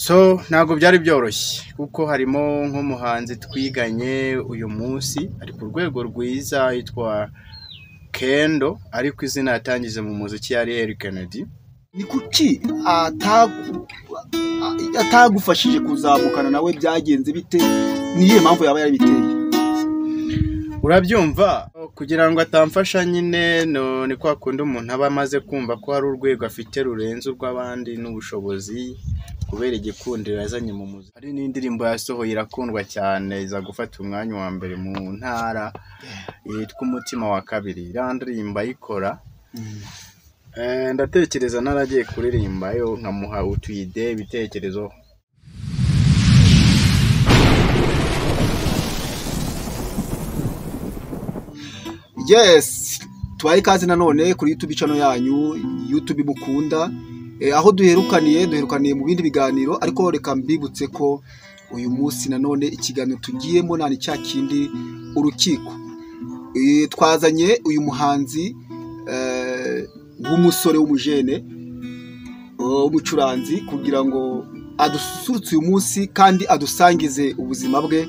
So ntabwo byari byoroshye kuko harimo nk'umuhanzi twiganye uyu munsi ari ku rwego rwiza yitwa Kendo, ariko izina yatangije mu muziki yari Eric Kennedy. Ni kuki atagufashije kuzamukana nawe? Byagenze bite? Niyihe mpamvu yaba yarabiteye? Urabyumva, kugira ngo atamfasha nyine ni kwa kundi umuntu aba amaze kumva ko hari urwego afite rurenze urw'abandi n'ubushobozi kubera igikundiro yazanye mu muziki. Hari n'indirimbo yasohoye irakundwa cyane, iza gufata umwanya wa mbere mu ntara, yitwa Umutima wa Kabiri. Iriya ndirimbo ayikora, ndatekereza naragiye kuririmbayo nkamuha utuyide ibitekerezo. Yes, tubaye ikaze nanone kuri YouTube channel yanyu, YouTube mukunda. Aho duherukaniye mu bindi biganiro, ariko reka mbibutse ko uyu munsi nanone ikiganiro tugiyemo nani cya kindi urukiko. Twazanye uyu muhanzi w'umusore w'umujene w'umucuranzi kugira ngo adusurutse uyu munsi kandi adusangize ubuzima bwe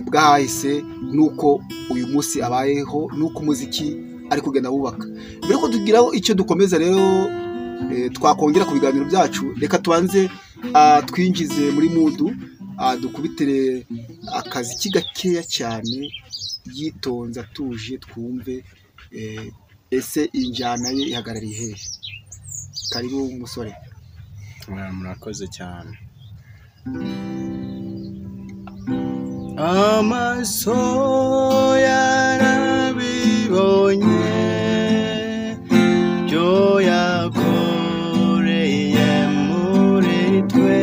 bwahise nuko uyu munsi abayeho nuko umuziki ari kugenda wubaka. Mbere ko tugiraho icyo dukomeza rero, twakongera ku biganiro byacu, reka tubanze twinjize muri mudu, dukubitire akaziki gakeya cyane yitonze atuje, twumve ese injyana ye ihagarariye hehe. Karibu umusore. Murakoze cyane. Amaso yarabibonye byo yakoreye muri twe,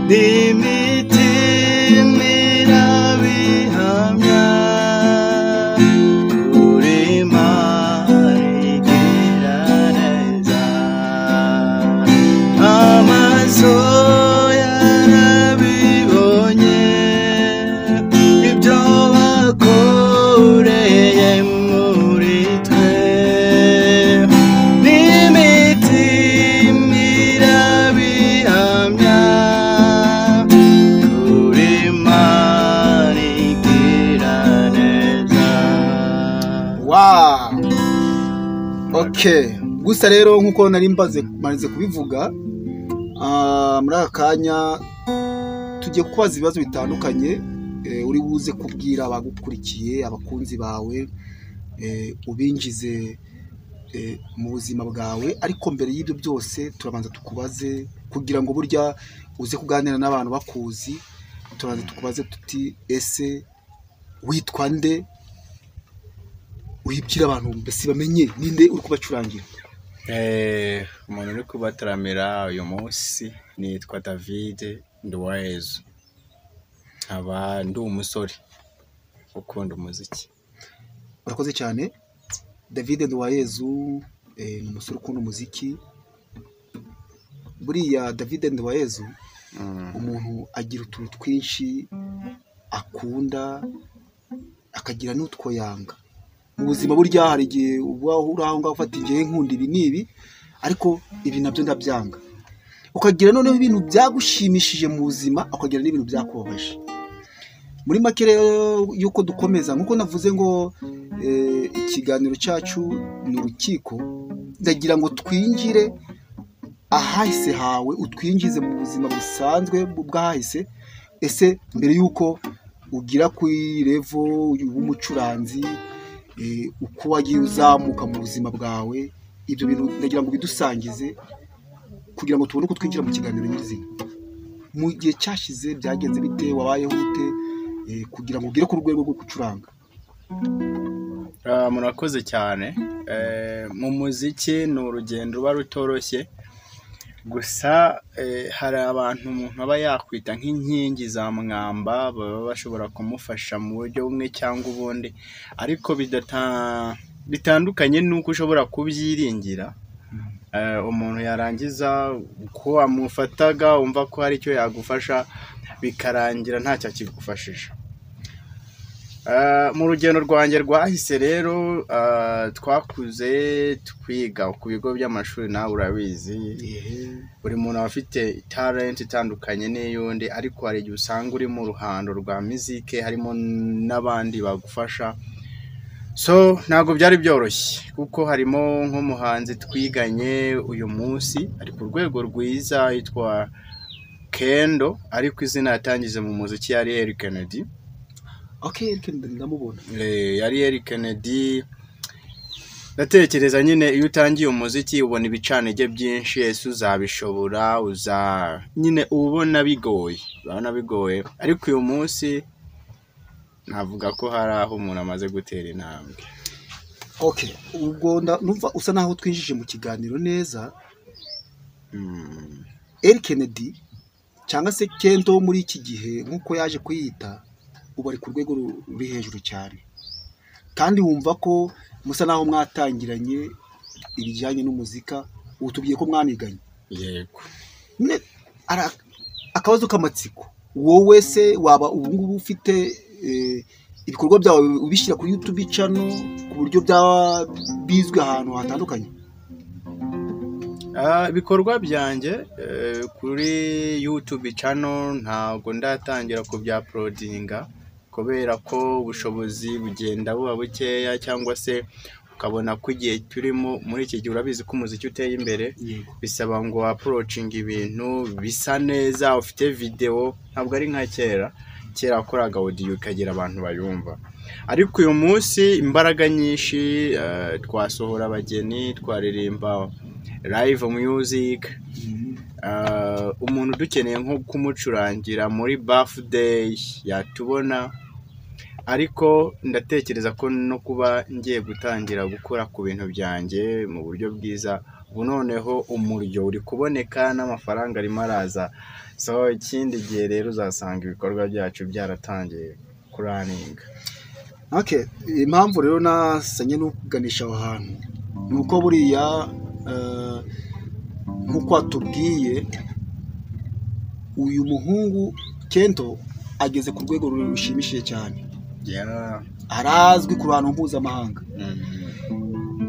n'imitima irabihamya, kuri Imana igira neza. Amaso yarabibonye ibyo bakoreye muri twe, n'imitima irabihamya, kuri Imana igira neza. Wow. Okay, gusa rero nkuko nari maze kubivuga, muri aka kanya tugiye kubaza ibibazo bitandukanye, uri buze kubwira abagukurikiye, abakunzi bawe, ubinjize mu buzima bwawe. Ariko mbere y'ibyo byose turabanza tukubaze kugira ngo burya uze kuganira n'abantu bakuzi. Turabanza tukubaze tuti ese witwa nde? Wibwira abantu mbese bamenye ninde uri kubacurangira. Umuntu uri kubataramira uyu munsi nitwa David Nduwayezu, nkaba ndi umusore ukunda umuziki. Urakoze cyane David Nduwayezu, ni umusore ukunda umuziki. Buriya David Nduwayezu umuntu agira utuntu twinshi akunda, akagira n'utwo yanga mu buzima. Burya hari igihe uba uri aho ngaho ufata igihe nkunda ibi n'ibi, ariko ibi nabyo ndabyanga. Ukagira noneho ibintu byagushimishije mu buzima, ukagira n'ibintu byakubabaje. Muri make rero yuko dukomeza, nkuko navuze ngo ikiganiro cyacu ni urukiko, ndagira ngo twinjire ahahise hawe, utwinjize mu buzima busanzwe bw'ahahise. Ese mbere yuko ugira kuri level w'umucuranzi, uko wagiye uzamuka mu buzima bwawe, ibyo bintu ndagira ngo bidusangize kugira ngo tubone uko twinjira mu kiganiro nyirizina. Mu gihe cyashize byagenze bite? Wabayeho ute kugira ngo ugere ku rwego rwo gucuranga? Murakoze cyane. Mu muziki ni urugendo ruba rutoroshye, gusa hari abantu umuntu aba yakwita nk'inkingi za mwamba, baba bashobora kumufasha mu buryo bumwe cyangwa ubundi, ariko bitandukanye n'uko ushobora kubyiringira. Umuntu yarangiza uko wamufataga wumva ko hari icyo yagufasha, bikarangira ntacyo akigufashije. Mu rugendo rwanjye rwahise rero, twakuze twiga ku bigo by'amashuri, nawe urabizi, buri muntu aba afite talent itandukanye n'iy'undi, ariko hari igihe usanga uri mu ruhando rwa muzike harimo n'abandi bagufasha. So ntabwo byari byoroshye, kuko harimo nk'umuhanzi twiganye uyu munsi ari ku rwego rwiza yitwa Kendo, ariko izina yatangije mu muziki yari Eric Kennedy. Okay, Eric ndamubona. Yari Eric Kennedy. Ndatekereza nyine iyo utangiye umuziki ubona ibicanege byinshi, ese uzabishobora, uza nyine ubona bigoye, urabona bigoye, ariko uyu munsi navuga ko hari aho umuntu amaze gutera intambwe. Okay, ubwo numva usa naho twinjije mu kiganiro neza. Eric Kennedy cyangwa se Kento muri iki gihe nk'uko yaje kwiyita, ubu ari ku rwego ruri hejuru cyane, kandi wumva ko musa naho mwatangiranye ibijyanye n'umuzika, ubu tubwiye ko mwaniganye. Yego. Akabazo k'amatsiko, wowe se waba ubu ngubu ufite ibikorwa byawe ubishyira kuri YouTube channel ku buryo byaba bizwi ahantu hatandukanye? Ibikorwa byanjye kuri YouTube channel ntabwo ndatangira kubya-uploadinga, kubera ko ubushobozi bugenda buba bukeya, cyangwa se ukabona ko igihe turimo muri iki gihe urabizi ko umuziki uteye imbere, bisaba ngo approaching ibintu bisa neza, ufite video, ntabwo ari nka kera. Kera wakoraga audio ikagira abantu bayumva, ariko uyu munsi imbaraga nyinshi, twasohora abageni, twaririmba live music, umuntu dukeneye nko kumucurangira muri birthday yatubona. Ariko ndatekereza ko no kuba ngiye gutangira gukora ku bintu byanjye mu buryo bwiza, ubu noneho umuryo uri kuboneka n'amafaranga arimo araza, so ikindi gihe rero uzasanga ibikorwa byacu byaratangiye kuraninga. Okay, impamvu rero nasanye no kuganisha aho hantu ni uko buriya nk'uko watubwiye uyu muhungu Kento ageze ku rwego rushimishije cyane, arazwi ku ruhando mpuzamahanga.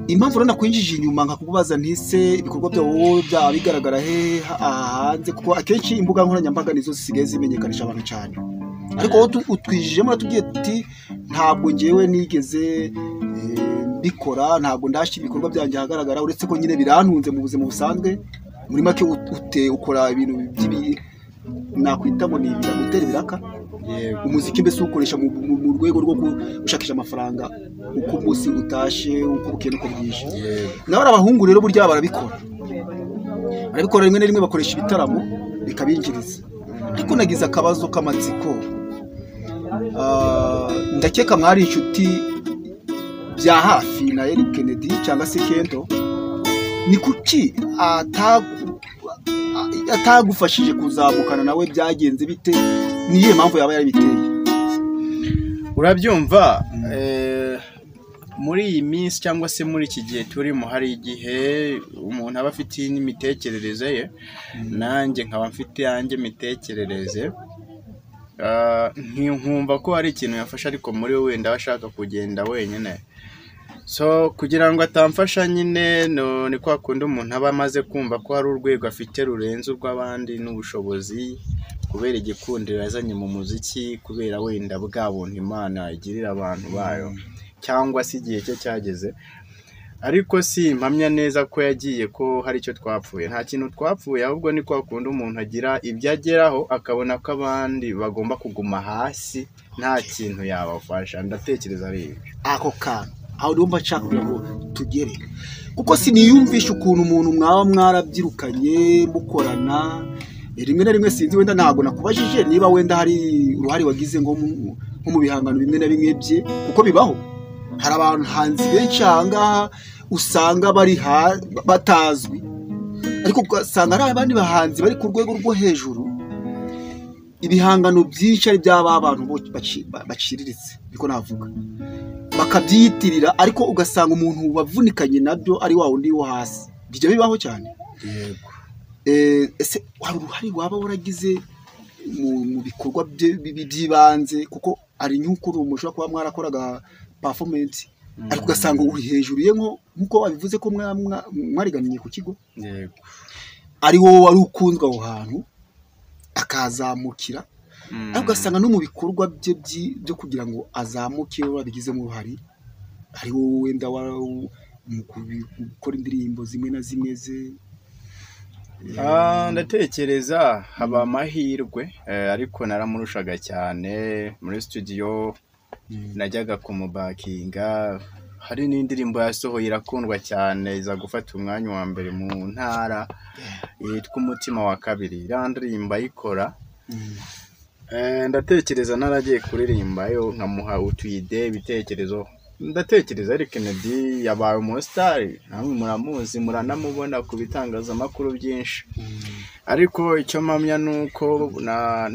Impamvu rero nakwinjije inyuma nkakubaza ntise ibikorwa byawe wowe byaba bigaragara he hanze, kuko akenshi imbuga nkoranyambaga nizo zisigaye zimenyekanisha abantu cyane, ariko wowe utwijijemo uratubwiye uti ntabwo ngewe nigeze mbikora, ntabwo ndashyira ibikorwa byanjye ahagaragara, uretse ko nyine birantunze mu buzima busanzwe. Muri make ukora ibintu nakwita ngo ni gutera ibiraka, umuziki mbese uwukoresha mu rwego rwo gushakisha amafaranga uko umunsi utashe, uko bukeye n'uko bwije. Naho abahungu rero burya barabikora rimwe na rimwe bakoresha ibitaramo bikabinjiriza. Ariko nagize akabazo k'amatsiko, ndakeka mwari inshuti bya hafi na Eric Kennedy cyangwa se Kento, ni kuki atagufashije kuzamukana nawe? Byagenze bite? Niyihe mpamvu yaba yarabiteye? Urabyumva, muri iyi minsi cyangwa se muri iki gihe turimo, hari igihe umuntu aba afite n'imitekerereze ye, nanjye nkaba mfite yanjye imitekerereze, nkumva ko hari ikintu yafasha, ariko muri we wenda aba ashaka kugenda wenyine. So kugira ngo atamfasha nyine ni kwa kundi umuntu aba amaze kumva ko hari urwego afite rurenze urw'abandi n'ubushobozi, kubera igikundiro yazanye mu muziki, kubera wenda bwa buntu Imana igirira abantu bayo, cyangwa se igihe cye cyageze. Ariko si mpamya neza ko yagiye ko hari icyo twapfuye, nta kintu twapfuye, ahubwo ni kwa kundi umuntu agira ibyo ageraho akabona ko abandi bagomba kuguma hasi nta kintu yabafasha. Ndatekereza ari ibyo. Ako kantu aho ndumva nshaka kugira ngo tugere, kuko siniyumvisha ukuntu umuntu mwaba mwarabyirukanye mukorana rimwe na rimwe, sinzi wenda ntabwo nakubajije niba wenda hari uruhare wagize nko mu bihangano bimwe na bimwe bye, kuko bibaho. Hari abahanzi benshi aha ngaha usanga bari batazwi, ariko ugasanga hari abandi bahanzi bari ku rwego rwo hejuru, ibihangano byinshi ari by'aba bantu baciriritse, niko navuga, bakabyiyitirira, ariko ugasanga umuntu wavunikanye nabyo ari wa wundi wo hasi. Bijya bibaho cyane. Yego. Ese hari uruhare waba waragize mu bikorwa by'ibanze, kuko Ari nk'uko mushobora kuba mwarakoraga performance, ariko ugasanga uri hejuru ye, nk'uko wabivuze ko mwariganiye ku kigo. Yego. Ari wowe wari ukunzwe aho hantu akazamukira, ariko ugasanga no mu bikorwa bye byo kugira ngo azamuke wabigizemo uruhare, ari wowe wenda mu gukora indirimbo zimwe na zimwe ze. Ndatekereza haba amahirwe, ariko naramurushaga cyane muri studio, najyaga kumubakinga. Hari n'indirimbo yasohoye irakundwa cyane, iza gufata umwanya wa mbere mu ntara, yitwa Umutima wa Kabiri. Iriya ndirimbo ayikora, ndatekereza naragiye kuririmbayo nkamuha utuyide, ibitekerezo. Ndatekereza Eric Kennedy yabaye umusitari, namwe muramuzi, muranamubona ku bitangazamakuru byinshi, ariko icyo mpamya ni uko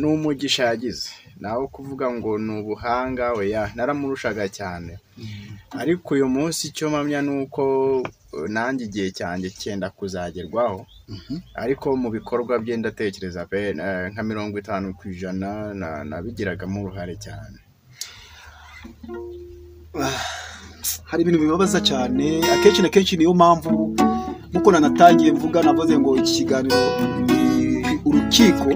n'umugisha yagize, nawe kuvuga ngo ni ubuhanga, oya, naramurushaga cyane. Ariko uyu munsi icyo mpamya ni uko nanjye igihe cyanjye cyenda kuzagerwaho, ariko mu bikorwa bye ndatekereza pe nka 50% nabigiragamo uruhare cyane. Hari ibintu bibabaza cyane akenshi na kenshi, niyo mpamvu nkuko nanatangiye mvuga, navuze ngo iki kiganiro ni urukiko.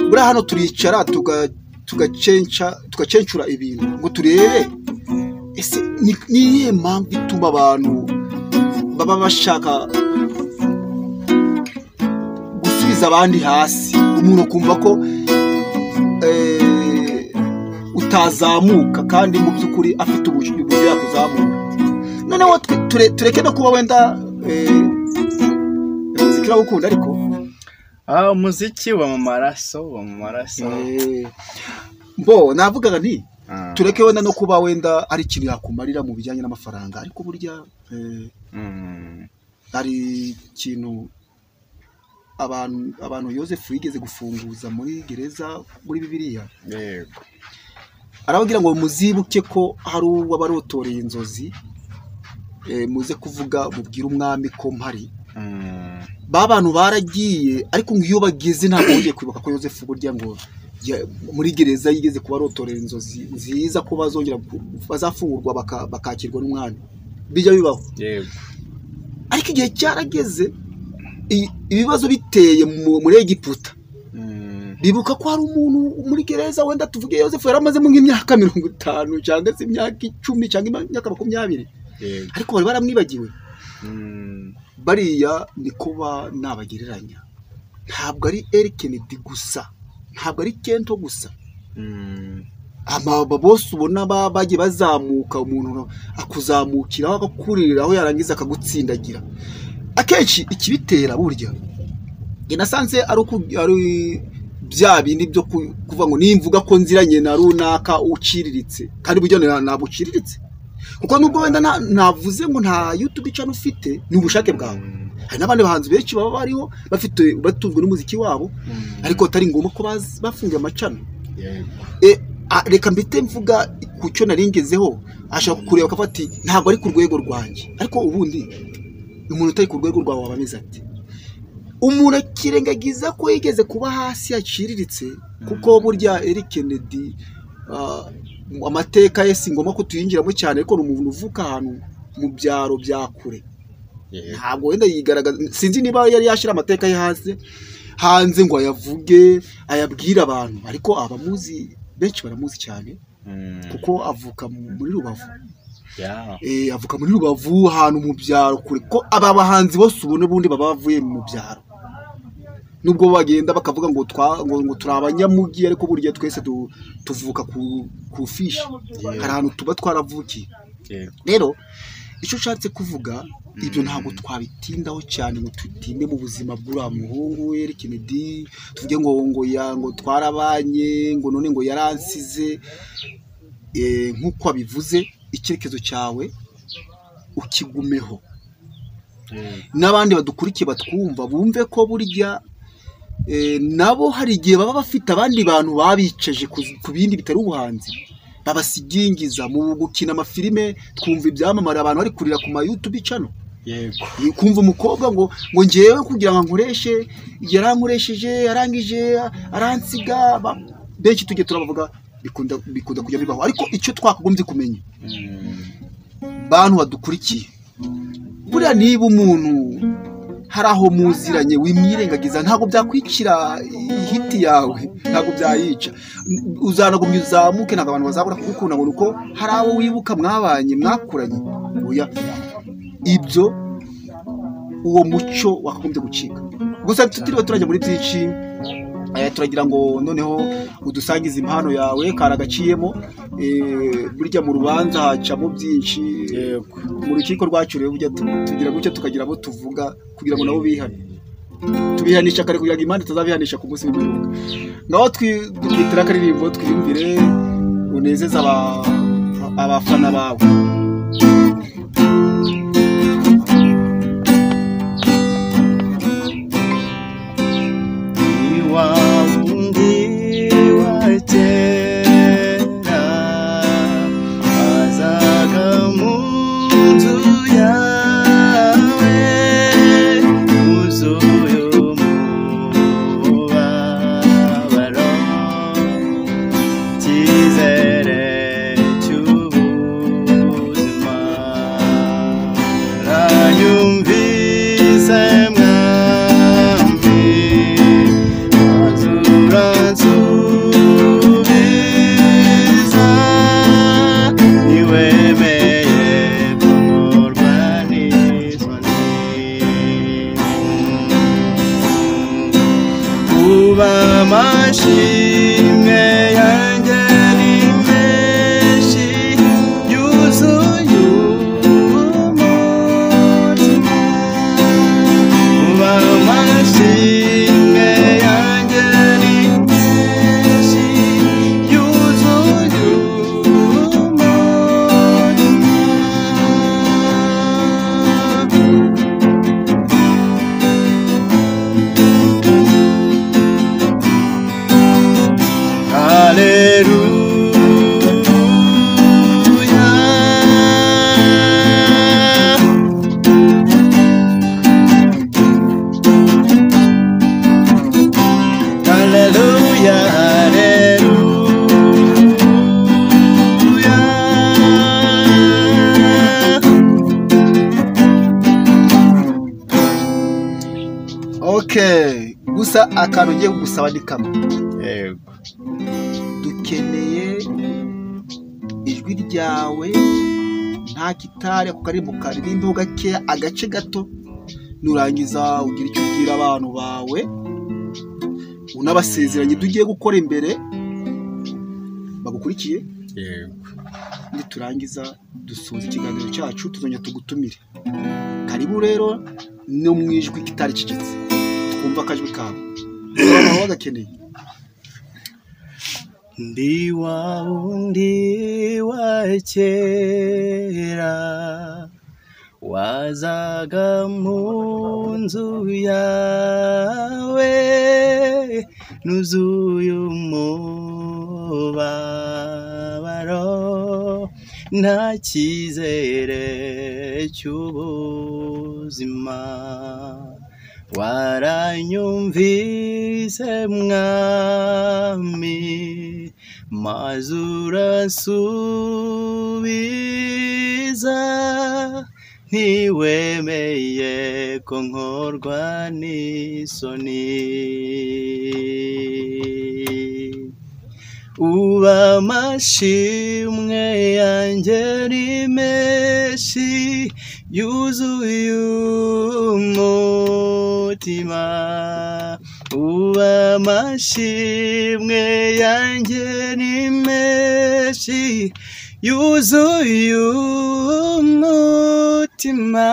Buriya hano turicara tugacencura ibintu ngo turebe ese ni iyihe mpamvu ituma abantu baba bashaka gusubiza abandi hasi, umuntu akumva ko utazamuka kandi mu by'ukuri afite uburyo yakuzamuka. Noneho tureke no kuba wenda umuziki urawukunda, ariko umuziki uba mu maraso, uba mu maraso. Mbo navugaga nti tureke wenda no kuba wenda ari ikintu yakumarira mu bijyanye n'amafaranga, ariko burya hari ikintu abantu Yosefu yigeze gufunguza muri gereza muri Bibiliya. Yego. Arababwira ngo muzibuke ko hari uwabarotoreye inzozi, muze kuvuga mubwire umwami ko mpari. Ba bantu baragiye, ariko ngo iyo bageze ntabwo bongeye kwibuka ko Yosefu burya ngo muri gereza yigeze kubarotorera inzozi nziza ko bazongera bazafungurwa bakakirwa n'umwami. Bijya bibaho. Yego. Ariko igihe cyarageze ibibazo biteye muri Egiputa, bibuka ko hari umuntu muri gereza, wenda tuvuge Yosefu yaramazemo nk'imyaka 50 cyangwa se imyaka 10 cyangwa imyaka 20, ariko bari baramwibagiwe. Bariya ni kuba nabagereranya, ntabwo ari Eric Kennedy gusa, ntabwo ari Kento gusa, aba bose ubona bagiye bazamuka, umuntu akuzamukiraho akakuririraho yarangiza akagutsindagira. Akenshi ikibitera burya njye nasanze ari bya bindi byo kuvuga ngo nimvuga ko nziranye na runaka uciriritse, kandi burya ntabwo uciriritse, kuko nubwo wenda navuze ngo nta YouTube channel ufite, ni ubushake bwawe. Hari n'abandi bahanzi benshi baba bariho bafite batunzwe n'umuziki wabo, ariko atari ngombwa ko bafungiye amacano. Reka mbite mvuga ku cyo naringezeho, ashaka kukureba akavuga ati ntabwo ari ku rwego rwanjye, ariko ubundi umuntu utari ku rwego rwawe aba ameze ati umuntu akirengagiza ko yigeze kuba hasi yaciriritse, kuko burya Eric Kennedy amateka ye si ngombwa ko tuyinjiramo cyane, ariko ni umuntu uvuka ahantu mu byaro bya kure, ntabwo wenda yigaragaza, sinzi niba yari yashyira amateka ye hanze ngo ayavuge ayabwire abantu, ariko abamuzi benshi baramuzi cyane, kuko avuka muri Rubavu. Avuka muri Rubavu ahantu mu byaro kure, ko aba bahanzi bose ubona ubundi baba bavuye mu byaro, nubwo bagenda bakavuga ngo ngo turi abanyamugi, ariko burya twese tuvuka ku fishi, hari ahantu tuba twaravukiye. Rero icyo ushatse kuvuga ibyo ntabwo twabitindaho cyane ngo tutinde mu buzima bw'uriya muhungu Eric Kennedy, tuvuge ngo twarabanye, ngo none ngo yaransize. Nk'uko abivuze, icyerekezo cyawe ukigumeho, n'abandi badukurikiye batwumva bumve ko burya nabo hari igihe baba bafite abandi bantu babicaje ku bindi bitari ubuhanzi, babasigingiza mu gukina amafilime. Twumva ibyamamare abantu bari kurira ku ma YouTube channel. Yego. Kumva umukobwa ngo ngewe kugira ngo nkoreshe, yarankoresheje yarangije aransiga. Benshi tujye turabavuga Bikunda kujya bibaho, ariko icyo twakagombye kumenya, bantu badukurikiye, buriya niba umuntu hari aho muziranye wimwirengagiza, ntabwo byakwicira ihiti yawe, ntabwo byayica, uzanagumya uzamuke, ntabwo abantu bazabura kugukunda ngo nuko hari abo wibuka mwabanye mwakuranye. Oya, ibyo uwo muco wakagombye gucika. Gusa tutiriwe turajya muri byinshi, turagira ngo noneho udusangize impano yawe karagaciyemo. Burya mu rubanza hacamo byinshi, mu rukiko rwacu rero burya tugira gutya tukagira abo tuvuga kugira ngo nabo bihane, tubihanisha kare kugira ngo Imana itazabihanisha ku munsi w'imperuka. Ngaho twitira akaririmbo twiyumvire, unezeze abafana bawe. Amashimwe yanjye ni menshi yuzuye umutima, uba amashimwe yanjye ni menshi yuzuye umutima. Hallelujah. Hallelujah, hallelujah. Okay, gusa akantu ngiye kugusaba ni kamwe. Yego. Dukeneye ijwi ryawe, nta gitari, ako karirimbo karirimbeho gakeya, agace gato, nurangiza ugira icyo ubwira abantu bawe, unabasezeranye ibyo ugiye gukora imbere bagukurikiye. Yego. Niturangiza dusoza ikiganiro cyacu, tuzongera tugutumire. Karibu rero no mu ijwi gitari cecetse, twumva akajwi kawe, abantu baba bagakeneye. Ndi wa wundi wa kera wazaga mu nzu yawe, nuzuye umubabaro, nta cyizere cy'ubuzima, waranyumvise mwami, maze urasubiza, ntiwemeye ko nkorwa n'isoni. Uba amashimwe yanjye ni menshi yuzuye umutima, uba amashimwe yanjye ni menshi yuzuye umutima.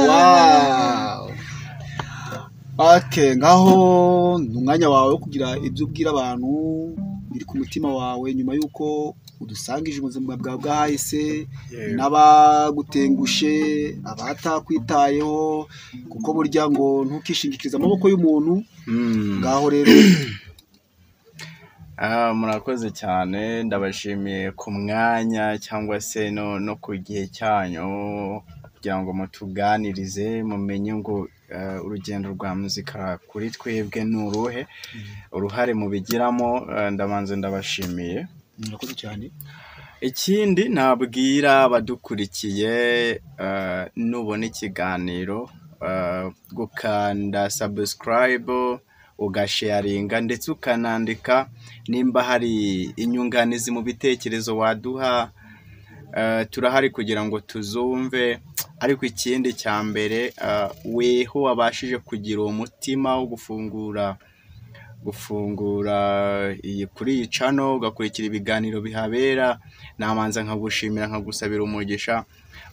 Wow. Okay, ngaho ni umwanya wawe wo kugira ibyo ubwira abantu biri ku mutima wawe, nyuma y'uko udusangije ubuzima bwawe bwahise, n'abagutengushe, abatakwitayeho, kuko burya ngo ntukishingikirize amaboko y'umuntu. Ngaho rero Murakoze cyane, ndabashimiye ku mwanya cyangwa se no ku gihe cyanyu kugira ngo mutuganirize, mumenye ngo Urugendo rwa muzika kuri twebwe ni uruhe, uruhare mubigiramo? Ndabanza ndabashimiye. Murakoze cyane. Ikindi nabwira abadukurikiye, nubona ikiganiro, gukanda subscribe, ugasharinga, ndetse ukanandika nimba hari inyunganizi mu bitekerezo waduha, turahari kugira ngo tuzumve. Ariko ikindi cya mbere, weho wabashije kugira uwo mutima wo gufungura iyi kuri iyi channel, ugakurikira ibiganiro bihabera, namanza nkagushimira, nkagusabira umugisha.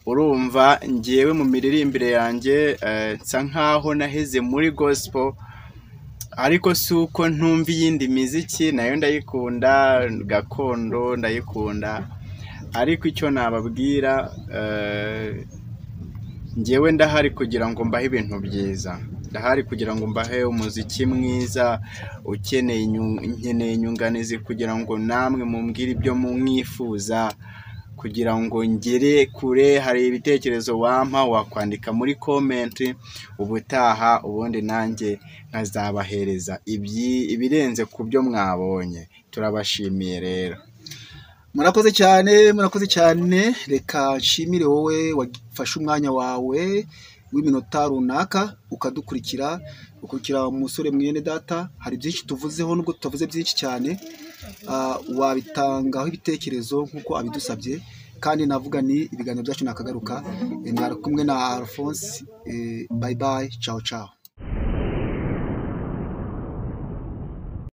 Urumva njyewe mu miririmbire yanjye, nsa nkaho naheze muri gospel, ariko si uko ntumva iyindi miziki, nayo ndayikunda, gakondo ndayikunda. Ariko icyo nababwira, njyewe ndahari kugira ngo mbahe ibintu byiza, ndahari kugira ngo mbahe umuziki mwiza. Ukeneye, nkeneye inyunganizi kugira ngo namwe mumbwire ibyo mwifuza kugira ngo ngere kure. Hari ibitekerezo wampa, wakwandika muri comment ubutaha, ubundi nanjye nkazabahereza ibirenze ku byo mwabonye. Turabashimiye rero. Murakoze cyane, murakoze cyane. Reka nshimire wowe wafashe umwanya wawe w'iminota runaka ukadukurikira, ukurikira umusore mwene data. Hari byinshi tuvuzeho, nubwo tutavuze byinshi cyane, wabitangaho ibitekerezo nk'uko abidusabye. Kandi navuga ni ibiganiro byacu nakagaruka. Mwari kumwe na Alphonse. Bye bye, ciao ciao.